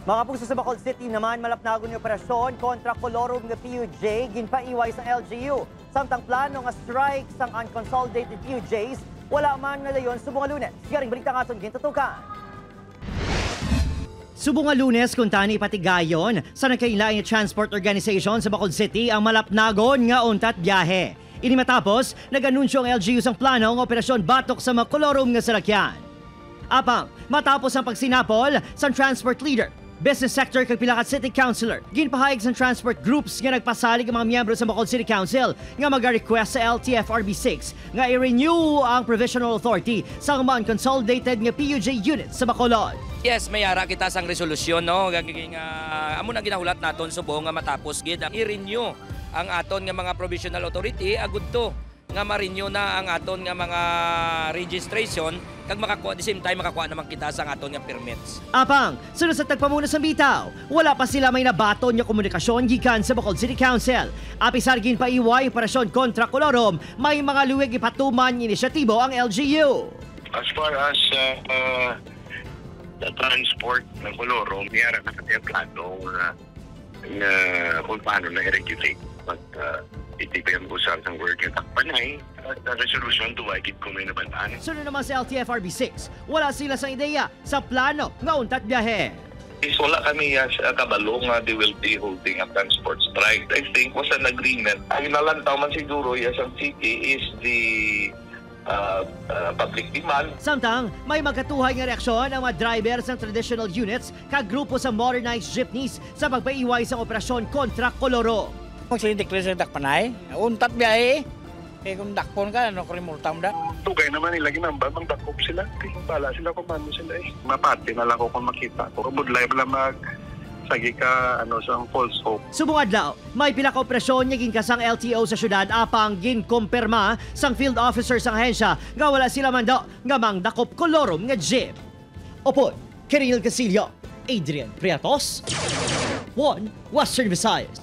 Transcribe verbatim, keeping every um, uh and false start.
Mga kapuso, sa Bacolod City naman, malapnagon nga operasyon kontra kolorum nga P U J ginpaiway sa L G U. Samtang plano nga strike sang unconsolidated P U Js, wala man nadayon subong nga Lunes. Garing balita nga aton gintutukan. Subong nga Lunes, kuntani patigayon sa nagkailain nga transport organization sa Bacolod City ang malapnagon nga untat biyahe. Ini matapos nag-anunsyo ang L G U sang plano nga operasyon batok sa mga kolorum nga salakyan. Apang matapos ang pagsinapol sang transport leader, business sector kag pila ka city councilor, ginpahayag sang transport groups nga nagpasalig ang mga miyembro sa Bacolod City Council nga maga-request sa L T F R B six nga i-renew ang provisional authority sa mga unconsolidated nga P U J units sa Bacolod. Yes, may ara kita sang resolusyon, no, nga, nga, nga amo na ginahulat naton subong nga matapos gid ang i-renew ang aton nga mga provisional authority agud to nga ma-renew na ang aton nga mga registration kag makakuha, the same time makakuha naman kita sa aton nga permits. Apang sunod sa tagpamuno sa bitaw, wala pa sila may nabaton nga komunikasyon gikan sa Bacolod City Council. Apisar ginpaiway ang operasyon kontra kolorum, may mga luwig ipatuman nga inisyatibo ang L G U. As far as uh, uh, the transport ng kolorum, may ara na kami plano nga, nga kung paano na i-regulate. But uh, hindi ko yung usap ng word yung takpanay. At the resolution, duwa gid ko may nabantaan. Sunod naman sa L T F R B six, wala sila sa ideya sa plano nga untat biyahe. Is wala kami, yes, uh, kabalo nga they will be holding a transport strike. I think was an agreement. Ang nalantaw man siguro, yes, ang city is the uh, uh, public demand. Samtang may magkatuhay nga reaksyon ang mga driver sang traditional units kag grupo sa modernized jeepneys sa pagpaiway sang operasyon kontra kolorum. Magsiling declare sa dakpanay, untat biyahe. Kay kung dakpon ka, ano, kung multa mo da? Tugay naman nila ginambal, magdakop sila. Bala sila kung ano sila eh. Mapati na lang ko kung makita ko. Budlay pala mag sagi ka, ano, sa false hope. Subong adlaw, may pila ka operasyon nga ginkasang L T O sa syudad, apang ginkumpirma sang field officer sang ahensya nga wala sila mando nga mangdakop kolorum nga jeep. Upod kay Reniel Castillo, Adrian Priatos, One Western Visayas.